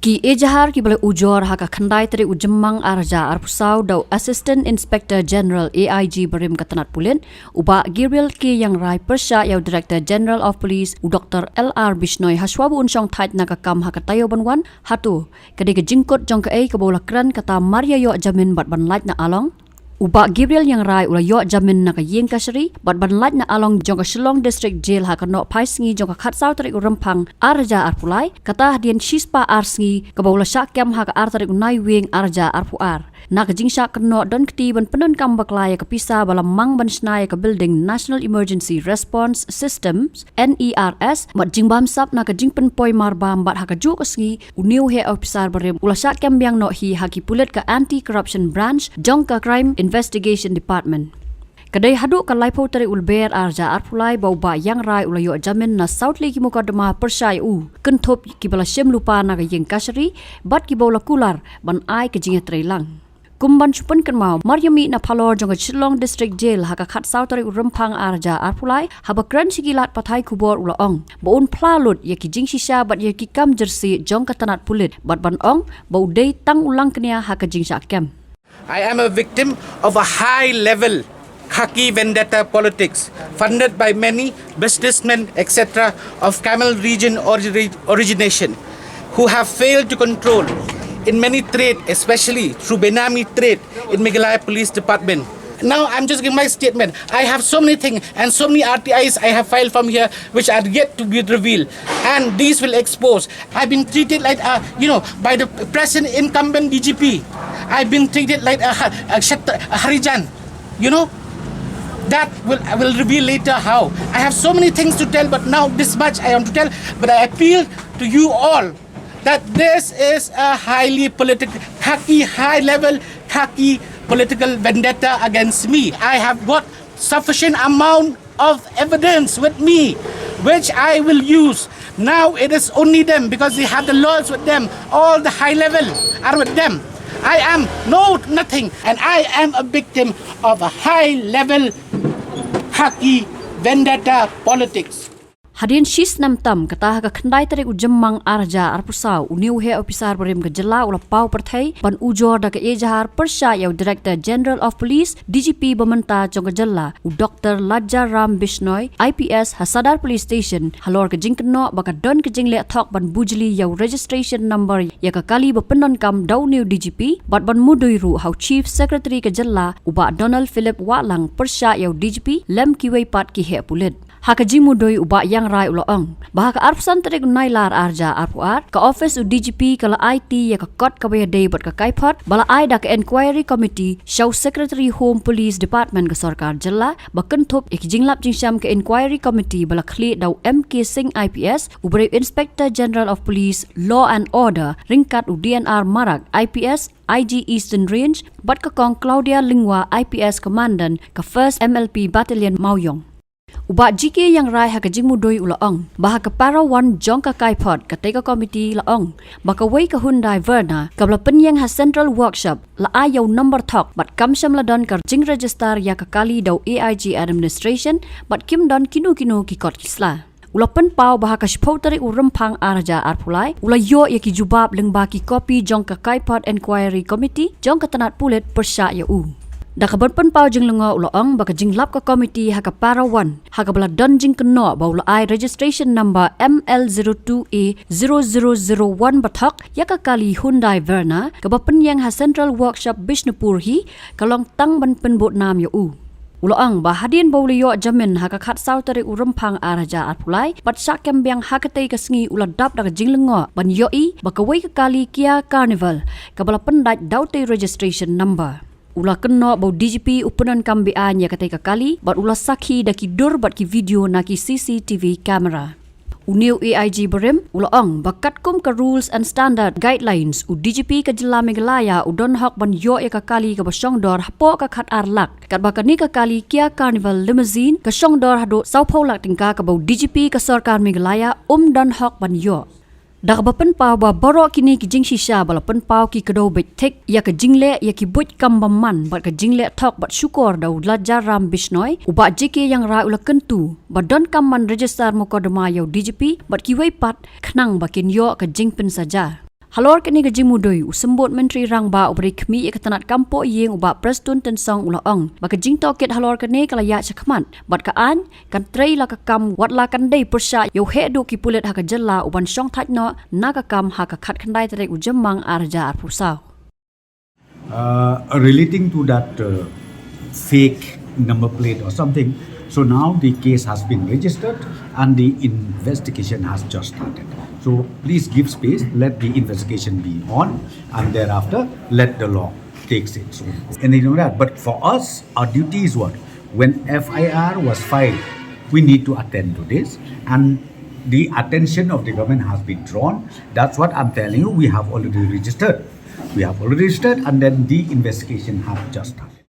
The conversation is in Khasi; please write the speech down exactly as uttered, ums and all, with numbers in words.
Ki ejahar kiba la ujor ha ka khyndai tarik u Jymmang ar hajar arphew saw da u Assistant Inspector General, A I G, barim ka tnat pulit, u Bah Gabriel K Iangrai, pyrshah ïa u Director General of Police, u Doktor L R Bishnoi, hashwa ba un shong thait na ka kam ha ka taïew ban wan. Hato ka dei ka jingkut jong kaei kaba u la kren kata mar ïa ïoh jamin bad ban lait na along? U Bah Gabriel Iangrai u la ïoh jamin na ka ïing kashari bad ban lait na along jong ka Shillong District Jail ha ka nohphai sngi jong ka khatsaw tarik u Rymphang ar hajar arphew lai, kata hadien shispah ar sngi kaba u la shah kem ha ka ar tarik u Naiwieng ar hajar arphew ar. Na ka jingshah kynnoh donkti ban pyndonkam bakla ïa ka pisa ba la mang ban shna ïa ka building National Emergency Response Systems, N E R S, bad jingbamsap na ka jingpynpoi marbam bad ha kajuh ka sngi une u heh ophisar barim u la shah kem biang noh hi ha ki pulit ka Anti Corruption Branch jong ka Crime Investigation Department. Ka dei haduh ka laiphew tarik u Lber ar hajar arphew lai ba u Bah Iangrai u la ïoh jamin na saw tylli ki mukotduma pyrshah ïa u, kynthup kiba la shim lypa na ka ïing kashari bad kiba u la kular ban ai ka jingïatreilang. Kum ban shu pynkynmaw, mar ïa mih na phalor jong ka Shillong District Jail ha ka khatsaw tarik u Rymphang ar hajar arphew lai, haba kren sha ki lad pathai khubor u la ong ba un phla lut ïa ki jingshisha bad ïa ki kam jyrsieh jong ka tnat pulit bad ban ong ba u dei tang u langknia ha ka jingshah kem. I am a victim of a high level khaki vendetta politics funded by many businessmen, et cetera, of Kaimyul region origi- origination, who have failed to control in many trade, especially through benami trade in Meghalaya Police Department. Now I'm just giving my statement. I have so many things and so many R T Is I have filed from here which are yet to be revealed. And these will expose. I've been treated like, uh, you know, by the present incumbent D G P. I've been treated like a, ha- a, shat- a Harijan. You know, that will, I will reveal later how. I have so many things to tell, but now this much I want to tell. But I appeal to you all that this is a highly political, khaki, high level khaki political vendetta against me. I have got sufficient amount of evidence with me, which I will use. Now it is only them, because they have the lawyers with them. All the high level are with them. I am no nothing, and I am a victim of a high level khaki vendetta politics. Hadien shi snem tam, kata ha ka khyndai tarik u Jymmang ar hajar arphew saw, une u heh ophisar barim ka jylla u la paw pyrthei ban ujor da ka ejahar pyrshah ïa u Director General of Police, D G P, ba mynta jong ka jylla, u Doktor Lajjaram Bishnoi, I P S, ha Sadar Police Station halor ka jingkynnoh ba ka don ka jingleh thok ban bujli ïa u registration number ïa ka kali ba pyndonkam da une u D G P bad ban mudui ruh ha u Chief Secretary ka jylla, u Bah Donald Philip Wahlang, pyrshah ïa u D G P lem kiwei pat ki heh pulit. Ha ka jingmudui, u Bah Iangrai u la ong ba ha ka arphew san tarik u Nailar ar hajar arphew ar, ka office u D G P ka la aiti ïa ka kot kaba ïadei bad ka kaiphod ba la ai da ka Inquiry Committee sha u Secretary Home Police Department ka sorkar jylla, ba kynthup ïa ki jinglap jingshem ka Inquiry Committee ba la khlieh da u M K Singh, I P S, u briew Inspector General of Police, Law and Order, ryngkat u D N R Marak, I P S, I G Eastern Range, bad ka Kong Claudia Lyngwa, I P S, Commandant ka First M L P Battalion, Mawiong. U Bah G K Iangrai ha ka jingmudui u la ong ba ha ka para wan jong ka kaiphod, katei ka komiti la ong ba kawei ka Hyundai Verna kaba la pynïeng ha Central Workshop la ai ïa u number thok bad kam shym la don ka jingregister ïa ka kali da u A I G administration bad kim don kino kino ki kot ki sla. U la pynpaw ba ha ka shiphew tarik u Rymphang ar hajar arphew lai u la ïoh ïa ki jubab lyngba ki kopi jong ka kaiphod Inquiry Committee jong ka tnat pulit pyrshah ïa u. Da kaba pynpaw jinglyngngoh u la ong ba ka jinglap ka komiti ha ka para wan, ha kaba la don jingkynnoh ba u la ai registration number M L zero two A zero zero zero one ba thok ïa ka kali Hyundai Verna kaba pynïeng ha Central Workshop Bishnupur hi, ka long tang ban pynbud nam ïa u. U la ong ba hadien ba u la ïoh jamin ha ka khatsaw tarik u Rymphang ar hajar arphew lai bad shah kem biang ha katei ka sngi, u la dap da ka jinglyngngoh ban ïohi ba kawei ka kali Kia Carnival kaba la pyndait da utei registration number. U la kynnoh ba u D G P u pyndonkam beaiñ ïa katei ka kali bad u la sakhi da ki dur bad ki video na ki C C T V camera. Une u A I G barim u la ong ba katkum ka rules and standard guidelines, u D G P ka jylla Meghalaya u don hok ban ïoh ïa ka kali kaba shongdor hapoh ka khat ar lak, katba kane ka kali Kia Carnival Limousine ka shongdor haduh sawphew lak tyngka kaba u D G P ka sorkar Meghalaya um don hok ban ïoh. Da kaba pynpaw ba baroh kine ki jingshisha ba la pynpaw ki kdew beit thik ïa ka jingleh ïa ki buit kam bymman bad ka jingleh thok bad shukor da u Lajjaram Bishnoi, u Bah J K Iangrai u la kyntu ba donkam ban register mukotduma ïa u D G P bad kiwei pat khnang ba kin ïoh ka jingpynsaja. Halor kane ka jingmudui, u Symbud Myntri Rangbah uba dei khmih ïa ka tnat kam poh ïing u Bah Prestone Tynsong u la ong ba ka jingtohkit halor kane ka la ïaid shakhmat bad ka aiñ kan trei la ka kam wat la kan dei pyrshah ïa u heh duh ki pulit ha ka jylla u ban shongthait noh na ka kam ha ka khatkhyndai tarik u Jymmang ar hajar arphew saw. Uh, relating to that uh, fake number plate or something, so now the case has been registered and the investigation has just started. So please give space, let the investigation be on, and thereafter let the law takes its own. Anything like that. But for us, our duty is what? When F I R was filed, we need to attend to this, and the attention of the government has been drawn. That's what I'm telling you. We have already registered. We have already registered, and then the investigation have just started.